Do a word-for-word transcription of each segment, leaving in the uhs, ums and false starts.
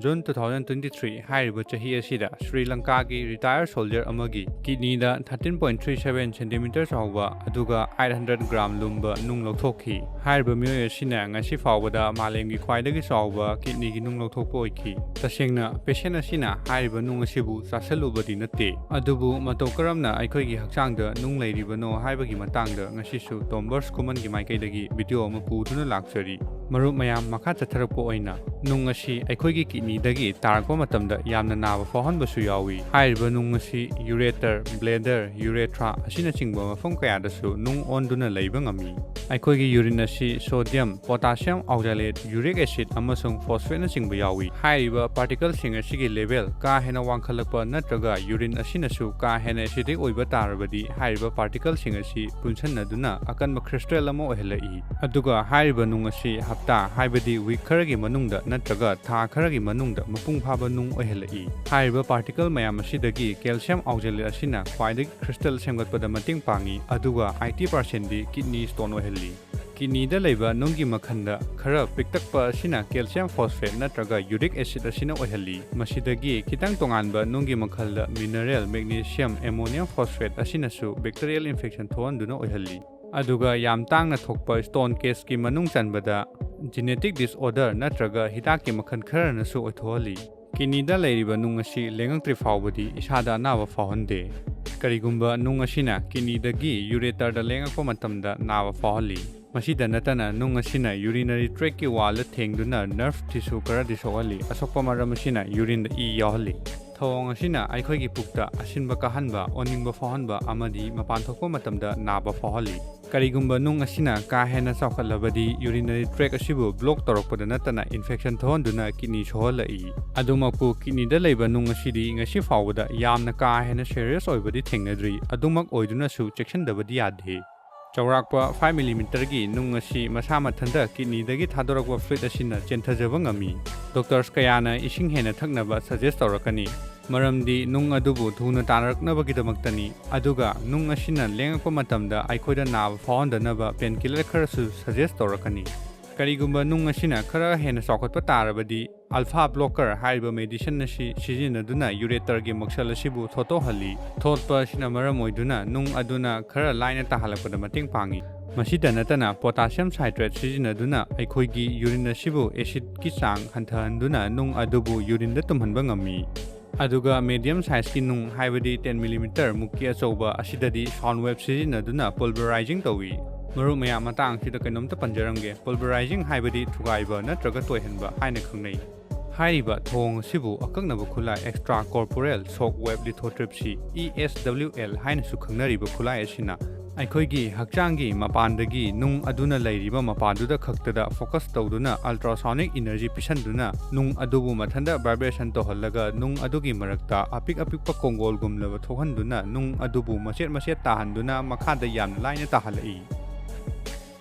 June two thousand twenty three ꯍꯥꯏꯔꯤꯕ ꯆꯍꯤ ꯑꯁꯤꯗ ꯁ꯭ꯔꯤ ꯂꯪꯀꯥꯒꯤ ꯔꯤꯇꯥꯌꯔ ꯁꯣꯜꯖꯔ ꯑꯃꯒꯤ ꯀꯤꯗꯅꯤꯗ thirteen point three seven centimeter ꯆꯥꯎꯕ ꯑꯗꯨꯒ eight hundred gram ꯂꯨꯝꯕ ꯅꯨꯡ ꯂꯧꯊꯣꯛꯈꯤ꯫ ꯍꯥꯏꯔꯤꯕ ꯃꯤꯑꯣꯏ ꯑꯁꯤꯅ ꯉꯁꯤ ꯐꯥꯎꯕꯗ ꯃꯥꯂꯦꯝꯒꯤ ꯈ꯭ꯋꯥꯏꯗꯒꯤ ꯆꯥꯎꯕ ꯀꯤꯗꯅꯤꯒꯤ ꯅꯨꯡ ꯂꯧꯊꯣꯛꯄ ꯑꯣꯏꯈꯤ꯫ ꯇꯁꯦꯡꯅ, ꯄꯦꯁꯦꯟ ꯑꯁꯤꯅ ꯍꯥꯏꯔꯤꯕ ꯅꯨꯡ ꯑꯁꯤꯕꯨ ꯆꯥꯁꯤꯜꯂꯨꯕꯗꯤ ꯅꯠꯇꯦ, ꯑꯗꯨꯕꯨ ꯃꯇꯧ ꯀꯔꯝꯅ ꯑꯩꯈꯣꯏꯒꯤ ꯍꯛꯆꯥꯡꯗ ꯅꯨꯡ ꯂꯩꯔꯤꯕꯅꯣ ꯍꯥꯏꯕꯒꯤ ꯃꯇꯥꯡꯗ ꯉꯁꯤꯁꯨ ꯇꯣꯝꯕꯔꯁ ꯈꯨꯃꯟꯒꯤ ꯃꯥꯏꯀꯩꯗꯒꯤ ꯚꯤꯗꯤꯑꯣ ꯑꯃ ꯄꯨꯗꯨꯅ ꯂꯥꯛꯆꯔꯤ꯫ ꯃꯔꯨꯞ ꯃꯌꯥꯝ, ꯃꯈꯥ ꯆꯠꯊꯔꯛꯄ ꯑꯣꯏꯅ, ꯅꯨꯡ ꯑꯁꯤ ꯑꯩꯈꯣꯏꯒꯤ ꯀꯤꯗꯅꯤꯗꯒꯤ ꯇꯥꯔꯛꯄ ꯃꯇꯝꯗ ꯌꯥꯝꯅ ꯅꯥꯕ ꯐꯥꯎꯍꯟꯕꯁꯨ ꯌꯥꯎꯏ꯫ ꯍꯥꯏꯔꯤꯕ ꯅꯨꯡ ꯑꯁꯤ ureter, bladder, urethra ꯑꯁꯤꯅꯆꯤꯡꯕ ꯃꯐꯝ ꯀꯌꯥꯗꯁꯨ ꯅꯨꯡ ꯑꯣꯟꯗꯨꯅ ꯂꯩꯕ ꯉꯝꯃꯤ꯫ ꯑꯩꯈꯣꯏꯒꯤ urine ꯑꯁꯤ sodium, potassium oxalate, uric acid ꯑꯃꯁꯨꯡ phosphateꯅꯆꯤꯡꯕ ꯌꯥꯎꯏ꯫ ꯍꯥꯏꯔꯤꯕ particleꯁꯤꯡ ꯑꯁꯤꯒꯤ level ꯀꯥ ꯍꯦꯟꯅ ꯋꯥꯡꯈꯠꯂꯛꯄ ꯅꯠꯇ꯭ꯔꯒ urine ꯑꯁꯤꯅꯁꯨ ꯀꯥ ꯍꯦꯟꯅ acidic ꯑꯣꯏꯕ ꯇꯥꯔꯕꯗꯤ, ꯍꯥꯏꯔꯤꯕ particleꯁꯤꯡ ꯑꯁꯤ ꯄꯨꯟꯁꯤꯟꯅꯗꯨꯅ ꯑꯀꯟꯕ crystal ꯑꯃ ꯑꯣꯏꯍꯜꯂꯛꯏ꯫ ꯑꯗꯨꯒ ꯍꯥꯏꯔꯤꯕ ꯅꯨꯡ ꯑꯁꯤ ꯍꯞꯇꯥ, ꯍꯥꯏꯕꯗꯤ week ꯈꯔꯒꯤ ꯃꯅꯨꯡꯗ ꯅꯠꯇ꯭ꯔꯒ ꯊꯥ ꯈꯔꯒꯤ ꯃꯅꯨꯡꯗ ꯃꯄꯨꯡ ꯐꯥꯕ ꯅꯨꯡ ꯑꯣꯏꯍꯜꯂꯛꯏ꯫ ꯍꯥꯏꯔꯤꯕ particle ꯃꯌꯥꯝ ꯑꯁꯤꯗꯒꯤ calcium oxalate ꯑꯁꯤꯅ ꯈ꯭ꯋꯥꯏꯗꯒꯤ crystal ꯁꯦꯝꯒꯠꯄꯗ ꯃꯇꯦꯡ ꯄꯥꯡꯏ, ꯑꯗꯨꯒ eighty percentꯗꯤ kidney stone ꯑꯣꯏꯍꯜꯂꯤ꯫ ꯀꯤꯗꯅꯤꯗ ꯂꯩꯕ ꯅꯨꯡꯒꯤ ꯃꯈꯜꯗ ꯈꯔ ꯄꯤꯛꯇꯛꯄ ꯑꯁꯤꯅ calcium phosphate ꯅꯠꯇ꯭ꯔꯒ uric acid ꯑꯁꯤꯅ ꯑꯣꯏꯍꯜꯂꯤ꯫ ꯃꯁꯤꯗꯒꯤ ꯈꯤꯇꯪ ꯇꯣꯉꯥꯟꯕ ꯅꯨꯡꯒꯤ ꯃꯈꯜꯗ mineral, magnesium, ammonium phosphate ꯑꯁꯤꯅꯁꯨ bacterial infection ꯊꯣꯛꯍꯟꯗꯨꯅ ꯑꯣꯏꯍꯜꯂꯤ꯫ ꯑꯗꯨꯒ ꯌꯥꯝ ꯇꯥꯡꯅ ꯊꯣꯛꯄ stone caseꯀꯤ ꯃꯅꯨꯡ ꯆꯟꯕꯗ genetic disorder ꯅꯠꯇ꯭ꯔꯒ ꯍꯤꯗꯥꯛꯀꯤ ꯃꯈꯜ ꯈꯔꯅꯁꯨ ꯑꯣꯏꯊꯣꯛꯍꯜꯂꯤ꯫ ꯀꯤꯗꯅꯤꯗ ꯂꯩꯔꯤꯕ ꯅꯨꯡ ꯑꯁꯤ ꯂꯦꯡꯉꯛꯇ꯭ꯔꯤ ꯐꯥꯎꯕꯗꯤ ꯏꯁꯥꯗ ꯑꯅꯥꯕ ꯐꯥꯎꯍꯟꯗꯦ꯫ ꯀꯔꯤꯒꯨꯝꯕ ꯅꯨꯡ ꯑꯁꯤꯅ ꯀꯤꯗꯅꯤꯗꯒꯤ ureterꯗ ꯂꯦꯡꯉꯛꯄ ꯃꯇꯝꯗ ꯅꯥꯕ ꯐꯥꯎꯍꯜꯂꯤ꯫ ꯃꯁꯤꯗ ꯅꯠꯇꯅ, ꯅꯨꯡ ꯑꯁꯤꯅ urinary tractꯀꯤ wallꯗ ꯊꯦꯡꯗꯨꯅ nerve tissue ꯈꯔꯗꯤ ꯁꯣꯛꯍꯜꯂꯤ꯫ ꯑꯁꯣꯛꯄ ꯃꯔꯝ ꯑꯁꯤꯅ urineꯗ ꯏ ꯌꯥꯎꯍꯜꯂꯤ꯫ ꯊꯧꯑꯣꯡ ꯑꯁꯤꯅ ꯑꯩꯈꯣꯏꯒꯤ ꯄꯨꯛꯇ ꯑꯁꯤꯟꯕ ꯀꯥꯍꯟꯕ, ꯑꯣꯅꯤꯡꯕ ꯐꯥꯎꯍꯟꯕ ꯑꯃꯗꯤ ꯃꯄꯥꯟ ꯊꯣꯛꯄ ꯃꯇꯝꯗ ꯅꯥꯕ ꯐꯥꯎꯍꯜꯂꯤ꯫ ꯀꯔꯤꯒꯨꯝꯕ ꯅꯨꯡ ꯑꯁꯤꯅ ꯀꯥ ꯍꯦꯟꯅ ꯆꯥꯎꯈꯠꯂꯕꯗꯤ, urinary tract ꯑꯁꯤꯕꯨ block ꯇꯧꯔꯛꯄꯗ ꯅꯠꯇꯅ infection ꯊꯣꯛꯍꯟꯗꯨꯅ kidney ꯁꯣꯛꯍꯜꯂꯛꯏ꯫ ꯑꯗꯨꯃꯛꯄꯨ, kidneyꯗ ꯂꯩꯕ ꯅꯨꯡ ꯑꯁꯤꯗꯤ ꯉꯁꯤ ꯐꯥꯎꯕꯗ ꯌꯥꯝꯅ ꯀꯥ ꯍꯦꯟꯅ serious ꯑꯣꯏꯕꯗꯤ ꯊꯦꯡꯅꯗ꯭ꯔꯤ꯫ ꯑꯗꯨꯃꯛ ꯑꯣꯏꯗꯨꯅꯁꯨ ꯆꯦꯛꯁꯤꯟꯗꯕꯗꯤ ꯌꯥꯗꯦ꯫ ꯆꯥꯎꯔꯥꯛꯄ five millimeterꯒꯤ ꯅꯨꯡ ꯑꯁꯤ ꯃꯁꯥ ꯃꯊꯟꯇ kidneyꯗꯒꯤ ꯊꯥꯗꯣꯔꯛꯄ fluid ꯑꯁꯤꯅ ꯆꯦꯟꯊꯖꯕ ꯉꯝꯃꯤ꯫ Doctors ꯀꯌꯥꯅ ꯏꯁꯤꯡ ꯍꯦꯟꯅ ꯊꯛꯅꯕ suggest ꯇꯧꯔꯛꯀꯅꯤ, ꯃꯔꯝꯗꯤ ꯅꯨꯡ ꯑꯗꯨꯕꯨ ꯊꯨꯅ ꯇꯥꯔꯛꯅꯕꯒꯤꯗꯃꯛꯇꯅꯤ꯫ ꯑꯗꯨꯒ ꯅꯨꯡ ꯑꯁꯤꯅ ꯂꯦꯡꯉꯛꯄ ꯃꯇꯝꯗ ꯑꯩꯈꯣꯏꯗ ꯅꯥꯕ ꯐꯥꯎꯍꯟꯗꯅꯕ painkiller ꯈꯔꯁꯨ suggest ꯇꯧꯔꯛꯀꯅꯤ꯫ ꯀꯔꯤꯒꯨꯝꯕ ꯅꯨꯡ ꯑꯁꯤꯅ ꯈꯔ ꯍꯦꯟꯅ ꯆꯥꯎꯈꯠꯄ ꯇꯥꯔꯕꯗꯤ, Alpha blocker ꯍꯥꯏꯔꯤꯕ medicine ꯑꯁꯤ ꯁꯤꯖꯤꯟꯅꯗꯨꯅ ureterꯒꯤ ꯃꯛꯁꯜ ꯑꯁꯤꯕꯨ ꯊꯣꯠꯇꯣꯛꯍꯜꯂꯤ꯫ ꯊꯣꯠꯄ ꯑꯁꯤꯅ ꯃꯔꯝ ꯑꯣꯏꯗꯨꯅ ꯅꯨꯡ ꯑꯗꯨꯅ ꯈꯔ ꯂꯥꯏꯅ ꯇꯥꯍꯜꯂꯛꯄꯗ ꯃꯇꯦꯡ ꯄꯥꯡꯏ꯫ ꯃꯁꯤꯗ ꯅꯠꯇꯅ potassium citrate ꯁꯤꯖꯤꯟꯅꯗꯨꯅ ꯑꯩꯈꯣꯏꯒꯤ urine ꯑꯁꯤꯕꯨ acidꯀꯤ ꯆꯥꯡ ꯍꯟꯊꯍꯟꯗꯨꯅ ꯅꯨꯡ ꯑꯗꯨꯕꯨ urineꯗ ꯇꯨꯝꯍꯟꯕ ꯉꯝꯃꯤ꯫ ꯑꯗꯨꯒ medium sizeꯀꯤ ꯅꯨꯡ ꯍꯥꯏꯕꯗꯤ ten millimeter ꯃꯨꯛꯀꯤ ꯑꯆꯧꯕ ꯑꯁꯤꯗꯗꯤ sound wave ꯁꯤꯖꯤꯟꯅꯗꯨꯅ pulverizing ꯇꯧꯏ꯫ ꯃꯔꯨꯞ ꯃꯌꯥꯝ, ꯃꯇꯥꯡ ꯑꯁꯤꯗ ꯀꯩꯅꯣꯝꯇ ꯄꯟꯖꯔꯝꯒꯦ꯫ Pulverizing ꯍꯥꯏꯕꯗꯤ ꯊꯨꯒꯥꯏꯕ ꯅꯠꯇ꯭ꯔꯒ ꯇꯣꯏꯍꯟꯕ ꯍꯥꯏꯅ ꯈꯪꯅꯩ꯫ ꯍꯥꯏꯔꯤꯕ ꯊꯧꯑꯣꯡ ꯑꯁꯤꯕꯨ ꯑꯀꯛꯅꯕ ꯈꯨꯠꯂꯥꯏ extracorporeal shock wave lithotripsy, E S W L ꯍꯥꯏꯅꯁꯨ ꯈꯪꯅꯔꯤꯕ ꯈꯨꯠꯂꯥꯏ ꯑꯁꯤꯅ ꯑꯩꯈꯣꯏꯒꯤ ꯍꯛꯆꯥꯡꯒꯤ ꯃꯄꯥꯟꯗꯒꯤ ꯅꯨꯡ ꯑꯗꯨꯅ ꯂꯩꯔꯤꯕ ꯃꯄꯥꯗꯨꯗ ꯈꯛꯇꯗ focus ꯇꯧꯗꯨꯅ ultrasonic energy ꯄꯤꯁꯟꯗꯨꯅ ꯅꯨꯡ ꯑꯗꯨꯕꯨ ꯃꯊꯟꯇ vibration ꯇꯧꯍꯜꯂꯒ ꯅꯨꯡ ꯑꯗꯨꯒꯤ ꯃꯔꯛꯇ ꯑꯄꯤꯛ ꯑꯄꯤꯛꯄ ꯀꯣꯡꯒꯣꯜꯒꯨꯝꯂꯕ ꯊꯣꯛꯍꯟꯗꯨꯅ ꯅꯨꯡ ꯑꯗꯨꯕꯨ ꯃꯆꯦꯠ ꯃꯆꯦꯠ ꯇꯥꯍꯟꯗꯨꯅ ꯃꯈꯥꯗ ꯌꯥꯝꯅ ꯂꯥꯏꯅ ꯇꯥꯍꯜꯂꯛꯏ꯫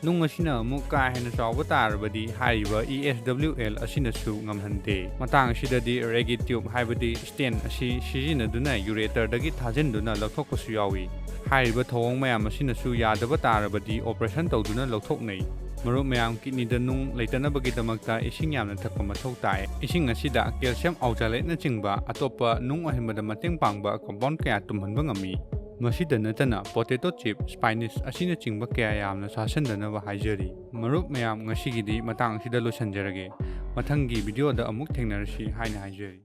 ꯅꯨꯡ ꯑꯁꯤꯅ ꯑꯃꯨꯛ ꯀꯥ ꯍꯦꯟꯅ ꯆꯥꯎꯕ ꯇꯥꯔꯕꯗꯤ ꯍꯥꯏꯔꯤꯕ E S W L ꯑꯁꯤꯅꯁꯨ ꯉꯝꯍꯟꯗꯦ꯫ ꯃꯇꯥꯡ ꯑꯁꯤꯗꯗꯤ Reggie tube ꯍꯥꯏꯕꯗꯤ stent ꯑꯁꯤ ꯁꯤꯖꯤꯟꯅꯗꯨꯅ ureterꯗꯒꯤ ꯊꯥꯖꯤꯟꯗꯨꯅ ꯂꯧꯊꯣꯛꯄꯁꯨ ꯌꯥꯎꯏ꯫ ꯍꯥꯏꯔꯤꯕ ꯊꯧꯑꯣꯡ ꯃꯌꯥꯝ ꯑꯁꯤꯅꯁꯨ ꯌꯥꯗꯕ ꯇꯥꯔꯕꯗꯤ operation ꯇꯧꯗꯨꯅ ꯂꯧꯊꯣꯛꯅꯩ꯫ ꯃꯔꯨꯞ ꯃꯌꯥꯝ, kidneyꯗ ꯅꯨꯡ ꯂꯩꯇꯅꯕꯒꯤꯗꯃꯛꯇ ꯏꯁꯤꯡ ꯌꯥꯝꯅ ꯊꯛꯄ ꯃꯊꯧ ꯇꯥꯏ꯫ ꯏꯁꯤꯡ ꯑꯁꯤꯗ calcium oxalateꯅꯆꯤꯡꯕ ꯑꯇꯣꯞꯄ ꯅꯨꯡ ꯑꯣꯏꯍꯟꯕꯗ ꯃꯇꯦꯡ ꯄꯥꯡꯕ compound ꯀꯌꯥ ꯇꯨꯝꯍꯟꯕ ꯉꯝꯃꯤ꯫ ꯃꯁꯤꯗ ꯅꯠꯇꯅ potato chip, spinach ꯑꯁꯤꯅꯆꯤꯡꯕ ꯀꯌꯥ ꯌꯥꯝꯅ ꯆꯥꯁꯤꯟꯗꯅꯕ ꯍꯥꯏꯖꯔꯤ꯫ ꯃꯔꯨꯞ ꯃꯌꯥꯝ, ꯉꯁꯤꯒꯤꯗꯤ ꯃꯇꯥꯡ ꯑꯁꯤꯗ ꯂꯣꯏꯁꯤꯟꯖꯔꯒꯦ꯫ ꯃꯊꯪꯒꯤ videoꯗ ꯑꯃꯨꯛ ꯊꯦꯡꯅꯔꯁꯤ ꯍꯥꯏꯅ ꯍꯥꯏꯖꯔꯤ꯫